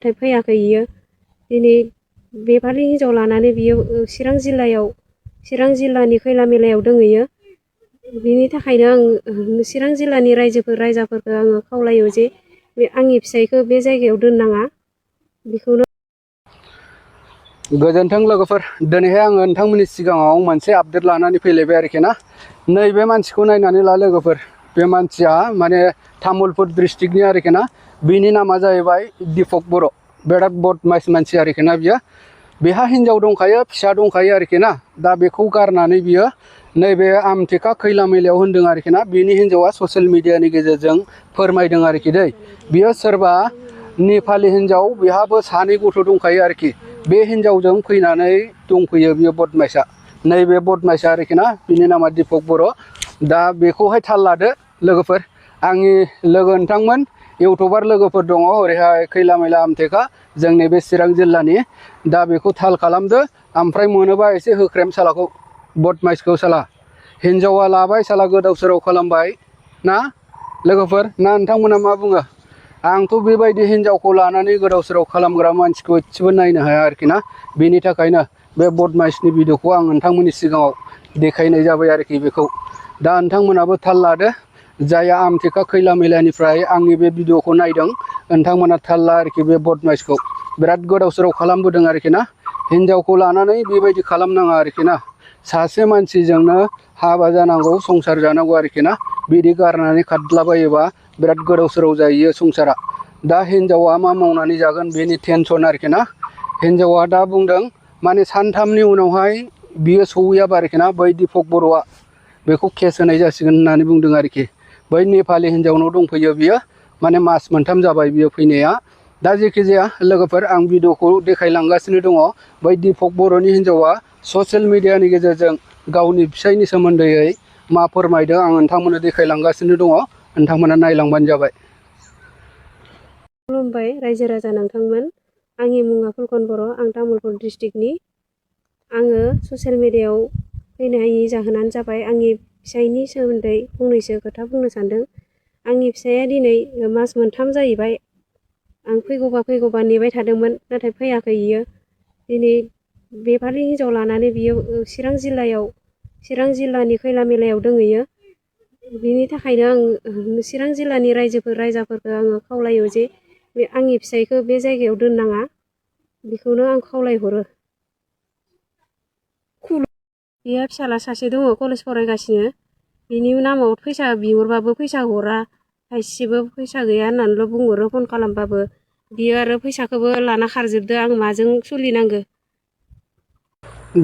नाथाय फैयाखै इयो दिनै नेपालि हिन्जाव लानानै बियो चिरां जिल्लानि खैला मेलायाव दंहैयो। बिनि थाखायनो आं चिरां जिल्लानि रायजाफोरखौ आङो खावलायो जे आंनि फिसायखौ बे जायगायाव दोननाङा बेखौनो। गोजोन्थों लोगोफोर, दिनैहाय आङो नोंथांमोननि सिगाङाव मोनसे आपडेट लानानै फैलायबाय आरोखि ना। नैबे मानसिखौ नायनानै ला लोगोफोर, बे मानसिया माने तामुलपुर डिस्ट्रिक्टनि आरोखि ना। बिनि नामा जाहैबाय दिपक बर'। बिराद बदमाइस मानसि आरोखि ना बियो। बेहा हिन्जाव दंखायो, फिसा दंखायो आरोखि ना। दा बेखौ गारनानै बियो नैबे आमथेखा खैला मैलायाव होन्दों आरोखि ना। बिनि हिन्जावा ससियेल मिडियानि गेजेरजों फोरमायदों आरोखि दै। बियो सोरबा नेपालि हिन्जाव, बेहाबो 2 गथ' दंखायो आरोखि। बे हिन्जावजों फैनानै दंफैयो बियो बदमाइसा। नैबे बदमाइसा आरोखि ना, बिनि नामा दिपक बर'। दा बेखौहाय थाल लादो लोगोफोर। आंनि लोगो नोंथांमोन इउटुबार लोगोफोर दङ ओरैहाय खैला मैला आमथेखा जोंनि बे चिरां जिल्लानि। दा बेखौ थाल खालामदो, ओमफ्राय मोनोबा एसे होख्रेम सालाखौ, बदमाइसखौ साला। हिन्जावा लाबाय साला गोदाव सोराव खालामबाय ना लोगोफोर। ना नोंथांमोना मा बुङो? आंथ' बेबायदि हिन्जावखौ लानानै गोदाव सोराव खालामग्रा मानसिखौ एसेबो नायनो हाया आरोखि ना। बेनि थाखायनो बे बदमाइसनि भिडिअखौ आं नोंथांमोननि सिगाङाव देखायनाय जाबाय आरोखि बेखौ। दा नोंथांमोनाबो थाल लादो, जायहा आमथेखा खैला मैलानिफ्राय आंनि बे भिडिअखौ नायदों नोंथांमोना थाल ला आरोखि। बे बदमाइसखौ बिराद गोदाव सोराव खालामबोदों आरोखि ना। हिन्जावखौ लानानै बेबायदि खालामनाङा आरोखि ना। सासे मानसिजोंनो हाबा जानांगौ, संसार जानांगौ आरोखि ना। बिदि गारनानै खारद्लाबायोबा बिराद गोदाव सोराव जायो संसारा। दा हिन्जावा मा मावनानै जागोन बेनि टेनसन आरोखि ना। हिन्जावा दा बुंदों माने 3-4नि उनावहाय बियो सौहैयाबा आरोखि ना, बै दिपक बर'आ बेखौ केस होनाय जासिगोन होननानै बुंदों आरोखि। बै नेपालि हिन्जावनाव दंफैयो बियो, माने मास मोनथाम जाबाय बियो फैनाया। दा जेखि जाया लोगोफोर, आं भिडिअखौ देखायलांगासिनो दङ। बै दिपक बर'नि हिन्जावा ससियेल मिडियानि गेजेरजों गावनि फिसायनि सोमोन्दैयै मा फोरमायदों आं नोंथांमोननो देखायलांगासिनो दङ। नोंथांमोना नायलांबानो जाबाय। खुलुमबाय रायजो राजा नोंथांमोन। आंनि मुङा फुलकन बर', आं तामुलपुर डिस्ट्रिक्टनि। आङो ससियेल मिडियायाव फैनायनि जाहोनानो जाबाय आंनि फिसायनि सोमोन्दै फंनैसो खोथा बुंनो सानदों। आंनि फिसाया दिनै मास मोनथाम जाहैबाय। आं फैगौबा नेबाय थादोंमोन, नाथाय फैयाखै इयो दिनै नेपालि हिन्जाव लानानै बियो चिरां जिल्लानि खैला मेलायाव दंहैयो। बिनि थाखायनो आं चिरां जिल्लानि रायजाफोरखौ आङो खावलायो जे आंनि फिसायखौ बे जायगायाव दोननाङा बेखौनो आं खावलायहरो। बिहा फिसाला सासे दङ, कलेज फरायगासिनो। बिनि नामाव फैसा बिहरबाबो फैसा हरा, थाइसेबो फैसा गैया होननानैल' बुंहरो फन खालामबाबो। बियो आरो फैसाखौबो लाना खारजोबदो, आं माजों सोलिनांगो।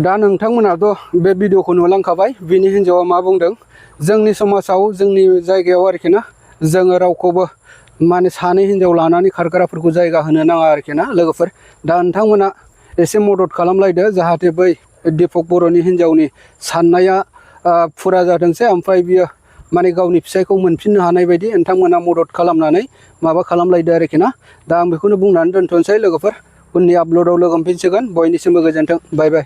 दा नोंथांमोनाथ' बे भिडिअखौ नुलांखाबाय। बिनि हिन्जावा मा बुंदों। जोंनि समाजाव, जोंनि जायगायाव आरोखि ना, जोङो रावखौबो माने 2 हिन्जाव लानानै खारग्राफोरखौ जायगा होनो नाङा आरोखि ना लोगोफोर। दा नोंथांमोना एसे मदद खालामलायदो, जाहाथे बै दिपक बर'नि हिन्जावनि साननाया फुरा जाथोंसै। ओमफ्राय बियो माने गावनि फिसायखौ मोनफिननो हानाय बायदि नोंथांमोना मदद खालामनानै माबा खालामलायदो आरोखि ना। दा आं बेखौनो बुंनानै दोनथ'नोसै लोगोफोर। उननि आपल'डआव लोगो मोनफिनसिगोन। बयनिसिमबो गोजोन्थों। बाय बाय।